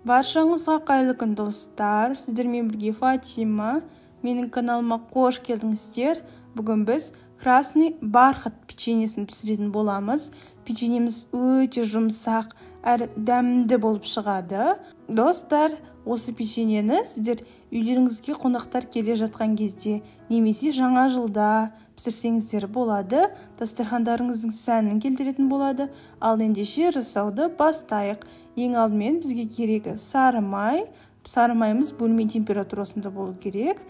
Баршаңызға қайырлы күн, достар. Сіздермен бірге Фатима. Менің каналыма қош келдіңіздер. Бүгін біз красный бархат печеньесін пісіретін боламыз. Печеньеміз өте жұмсақ әрі дәмді болып шығады. Достар, осы печеньені сіздер үйлеріңізге қонақтар келе жатқан кезде немесе жаңа жылда пісірсеңіздер болады. Дастархандарыңыздың сәнін келтіретін болады. Ал ендеше жасауды бастайық. Ең алдымен бізге керегі сары май. Сары майымыз бөлме температурасында болу керек.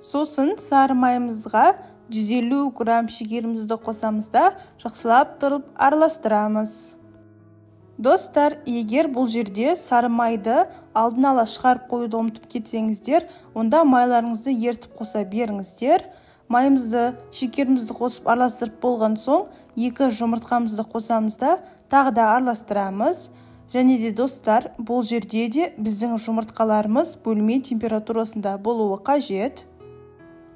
Сосын сары майымызға 150 грамм шекерімізді қосамыз да жақсылап тұрып араластырамыз. Достар, егер бұл жерде сары майды алдын ала шығарып қоюды ұмытып кетсеңіздер, онда майларыңызды ертіп қоса беріңіздер. Майымызды, шекерімізді қосып араластырып болған соң, 2 жұмыртқамызды қосамыз да тағы да араластырамыз. Және де достар, бұл жерде де біздің жұмыртқаларымыз бөлме температурасында болуы қажет.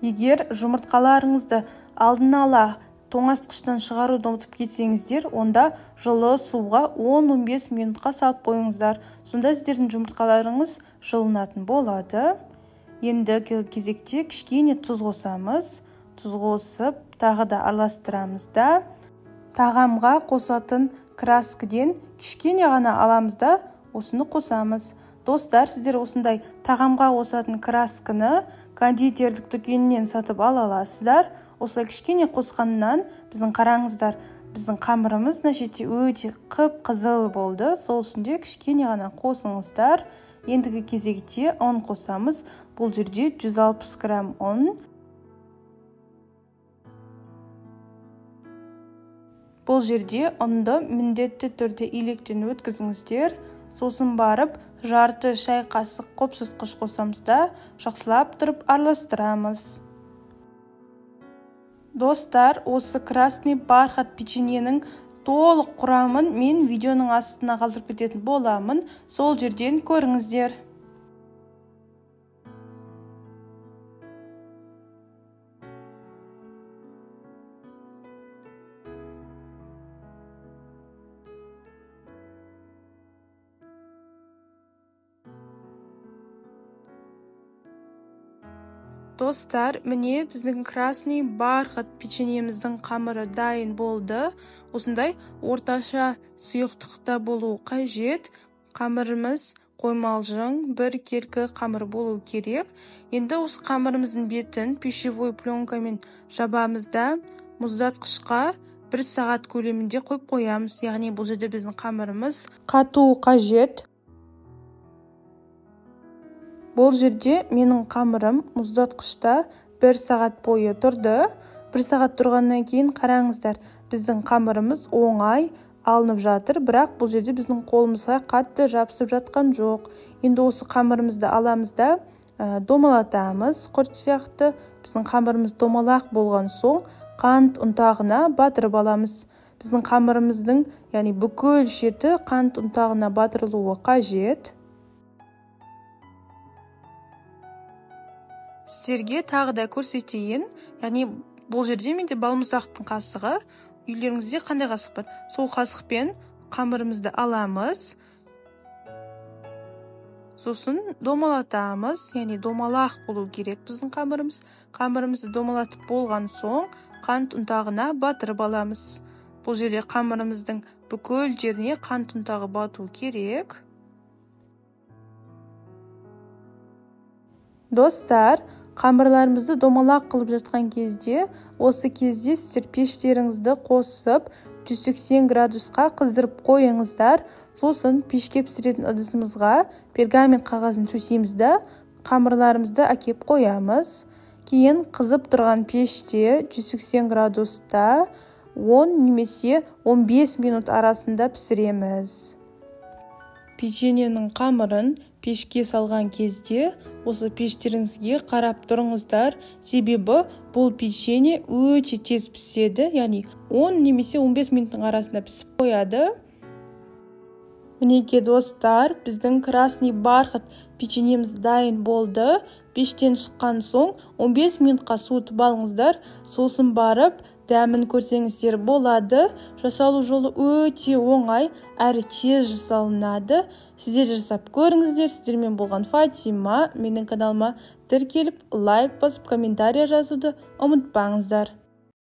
Егер жұмыртқаларыңызды алдын ала тоңазытқыштан шығаруды ұмытып кетсеңіздер, онда жылы суға 10-15 минутқа салып қойыңыздар. Сонда сіздердің жұмыртқаларыңыз жылынатын болады. Ендігі кезекте кішкене тұз қосамыз. Тұз қосып, тағы да араластырамыз да, тағамға қосатын краскіден кішкене ғана аламыз да, осыны қосамыз. Достар, сіздер осындай тағамға қосатын краскіні кондитерлік дүкенінен сатып ала аласыздар. Осылай кішкене қосқаннан біздің қараңыздар, біздің қамырымыз мына жерде өте қып-қызыл болды. Сол үшін де кішкене ғана қосыңыздар. Ендігі кезекте ұн қосамыз. Бұл жерде 160 грамм ұн. Бұл жерде ұнды міндетті түрде електен өткізіңіздер. Сосын барып жарты шай қасық қопсытқыш қосамыз да жақсылап тұрып араластырамыз. Достар, осы красный бархат печеньенің толық құрамын мен видеоның астына қалдырып кететін боламын. Сол жерден көріңіздер. Достар, міне біздің красный бархат печеньеміздің қамыры дайын болды. Осындай орташа сұйықтықта болу қажет. Қамырымыз қоймалжың, бір келкі қамыр болу керек. Енді осы қамырымыздың бетін пищевой пленкамен жабамыз да мұздатқышқа 1 сағат көлемінде қойып қоямыз. Яғни бұл жерде біздің қамырымыз қату қажет. Бұл жерде менің қамырым мұздатқышта 1 сағат бойы тұрды. 1 сағат тұрғаннан кейін қараңыздар, біздің қамырымыз оңай алынып жатыр, бірақ бұл жерде біздің қолымызға қатты жабысып жатқан жоқ. Енді осы қамырымызды аламыз да домалатамыз, құрт сияқты. Біздің қамырымыз домалақ болған соң қант ұнтағына батырып аламыз. Біздің қамырымыздың, яғни бүкіл шеті қант ұнтағына батырылуы қажет. Сіздерге тағы да көрсетейін. Яғни бұл жерде менде балмұздақтың қасығы. Үйлеріңізде қандай қасық бар? Сол қасықпен қамырымызды аламыз. Сосын домалатамыз. Яғни домалақ болу керек біздің қамырымыз. Қамырымызды домалатып болған соң қант ұнтағына батырып аламыз. Бұл жерде қамырымыздың бүкіл жеріне қант ұнтағы бату керек. Достар, қамырларымызды домалақ қылып жатқан кезде, осы кезде сіздер пештеріңізді қосып 180 градусқа қыздырып қойыңыздар. Сосын пешке пісіретін ыдысымызға пергамент қағазын төсейміз да қамырларымызды әкеп қоямыз. Кейін қызып тұрған пеште 180 градуста 10 немесе 15 минут арасында пісіреміз. Печеньенің қамырын пешке салған кезде осы пештеріңізге қарап тұрыңыздар, себебі бұл печенье өте тез піседі, яғни 10 немесе 15 минуттың арасында пісіп қояды. Мінекей достар, біздің красный бархат печеньеміз дайын болды. Пештен шыққан соң 15 минутқа суытып алыңыздар, сосын барып Дәмін көрсеңіздер болады. Жасалу жолы өте оңай, әрі тез жасалынады. Сіздер жасап көріңіздер. Сіздермен болған Фатима. Менің каналыма тіркеліп, лайк басып, комментарий жазуды ұмытпаңыздар.